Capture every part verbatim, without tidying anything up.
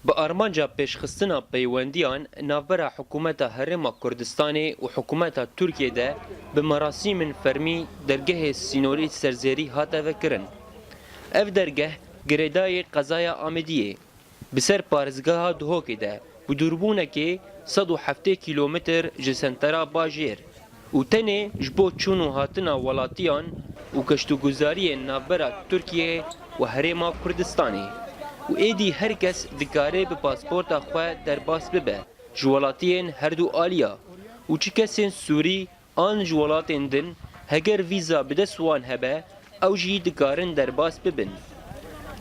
Bi armanca pêşxistina peywendiyan navbera Hikûmeta Herêma Kurdistanê û Hikûmeta Tirkiyê de bi merasîmên fermî dergehê sînorî Serzêrî hate vekirin. Ev dergeh girêdayî qezaya Amêdiyê, bi ser parêzgeha Duhokê de, bi dûrbûnekê sed û heftê kîlometr ji sentera bajêr û tenê ji bo çûn û hatina welatiyan û geştûguzariyên navbera Tirkiyê û Herêma Kurdistanê û êdî her kes dikare bi pasporta xwe derbas bibe ji welatiyên herdu aliya û çi kesên Sûrî an ji welatên din, heger vîza bi dest wan hebe, ew jî dikarin derbas bibin.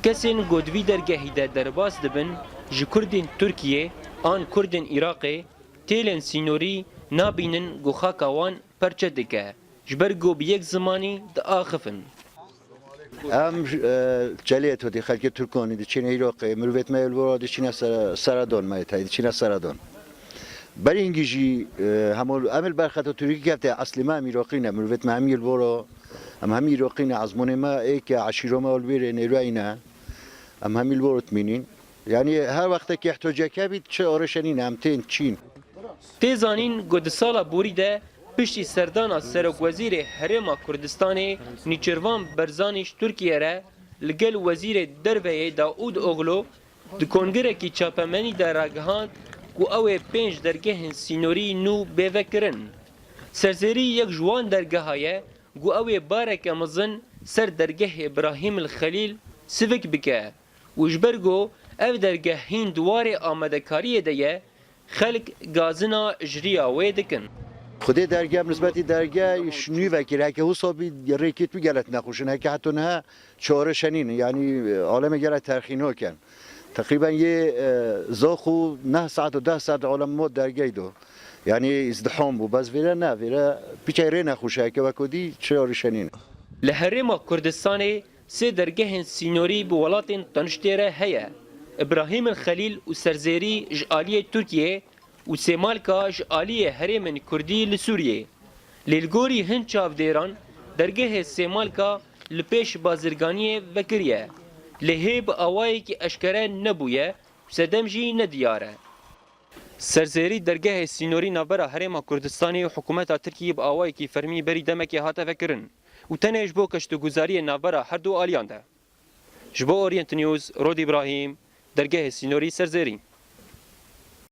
Kesên ku di vî dergehî de derbas dibin, ji Kurdên Tirkiyê an Kurdên Iraqê, têlên sînorî nabînin ku xaka wan perçe dike, ji ber ku bi yek zimanî diaxifin. Em, e, çelê totî xelkê Tirkonî diçîne Îroqê, mirovêt me li bo diçîne Sera-, Seradon me tayî, diçîne Seradon. Berî hingî jî, e, hemû em li ber xeta Tirkî kefte, eslî me em Îroqî ne, mirovêt me hemî li bo, em hemî Îroqî ne, ezmûnê me êk e, eşîro me li wêrê nêrayî ne, em hemî li bo dimînîn. Yanî her wextekî ihtiyaceke bît, çi arêşenî ne, em tên çîn. Tê zanîn ku di sala borî de piştî serdana Serokwezîrê Herêma Kurdistanê Nîçirvan Berzanî ji Tirkiye re li gel Wezîrê Derveyê Daûd Oglu di kongirekî çapemenî de ragihand ku ew ê pênc dergehên sînorî nû bê vekirin. Serzêrî yek ji wan dergeha ye ku ew ê bareke mezin ser dergehê Îbrahîm el Xelîl sivik bike û ji ber ku ev dergeh hîn di warê amadekariyê de ye, xelk gazina ji riya wê dikin. Xwedê dergeh, nisbetî dergeh ji nû vekir, heke wisa bî rêkêt wî gelek nexweş in, heke heta niha çareşenîn, yanî aleme gelek terxînok in. Teqrîben yê, e, zax û neh saet û deh saet alem mo dergeh do. Yanî îzdiham bû, bes vêre ne, vêre piçay rê nexweş e, heke weko dî çareşenîn. Li Herêma Kurdistanê sê dergehên sînorî bi welatên teniştê re heye, Îbrahîm el Xelîl û Serzêrî ji aliyê Tirkiyê û Sêmalka ji aliyê herêmên Kurdî li Sûriyê. Lê li gorî hin çavdêran dergehê Sêmalka li pêş bazirganiyê vekiriye, lê hê bi awayekî eşkere nebûye û sedem jî nediyar e. Serzêrî dergehê sînorî navbera Herêma Kurdistanê û hikûmeta Tirkiyê bi awayekî fermî berî demekê hate vekirin û tenê ji bo keştûguzariyê navbera her du aliyan de. Ji bo Orient News, Rod Îbrahîm, dergehê sînorî Serzêrî.